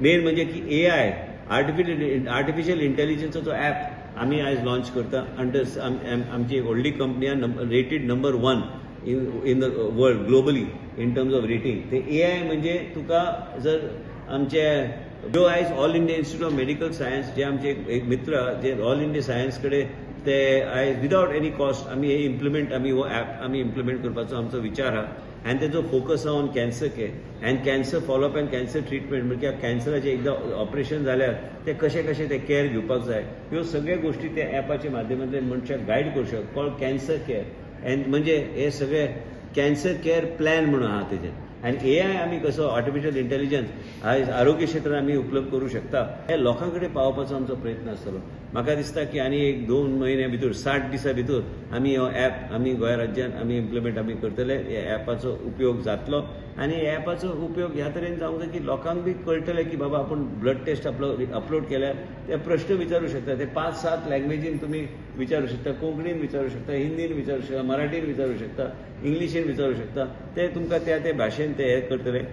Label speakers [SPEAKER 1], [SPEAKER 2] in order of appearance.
[SPEAKER 1] Main म्हणजे की AI artificial इंटेलिजन्साचो app आमी आयज लॉन्च करता अंडर आमची एक व्हडली कंपनी आहा, rated number 1 in the world globally in terms of rating. ते एआय म्हणजे तुका जर आमचे जो आयज All India Institute of Medical Science जे आमचे एक मित्र जे ऑल इंडिया सायन्स कडेन ते आयज विदावट एनी कॉस्ट आमी हे इम्प्लिमेंट आमी हो ॲप आमी इम्प्लिमेंट करपाचो आमचो विचार आहा. आनी तेजो फोकस आहा on cancer care and cancer follow-up and cancer treatment, म्हणजे कॅन्सराचें एकदां ऑपरेशन जाल्यार ते कशें कशें ते केअर घेवपाक जाय, ह्यो सगळ्यो गोश्टी त्या ॲपाच्या माध्यमांतल्यान मनशाक गायड करूं शकता, कॉल्ड कॅन्सर केअर. एंड म्हणजे हे सगळे कॅन्सर केअर प्लॅन म्हणून आहा तेजेर. आनी एआय आमी कसो आर्टिफिशियल इंटेलिजन्स आयज आरोग्य क्षेत्रांत आमी उपलब्ध करूं शकता, हे लोकां कडेन पावोवपाचो आमचो प्रयत्न आसतलो. म्हाका दिसता की आनी 1-2 म्हयन्या भितर 60 दिसां भितर आमी हो ॲप आमी गोंय राज्यांत आमी इम्प्लिमेंट आमी करतले. ह्या ॲपाचो उपयोग जातलो आनी ह्या ॲपाचो उपयोग ह्या तरेन जावंक जाय की लोकांक बी कळटलें की बाबा आपूण ब्लड टेस्ट आपलो अपलोड केल्यार ते प्रश्न विचारूं शकता, ते 5-7 लँग्वेजीन तुमी विचारूं शकता, कोंकणीन विचारूं शकता, हिंदीन विचारूं शकता, मराठीन विचारूं शकता, इंग्लिशीन विचारूं शकता, ते तुमकां त्या त्या भाशेन ते हे करतले.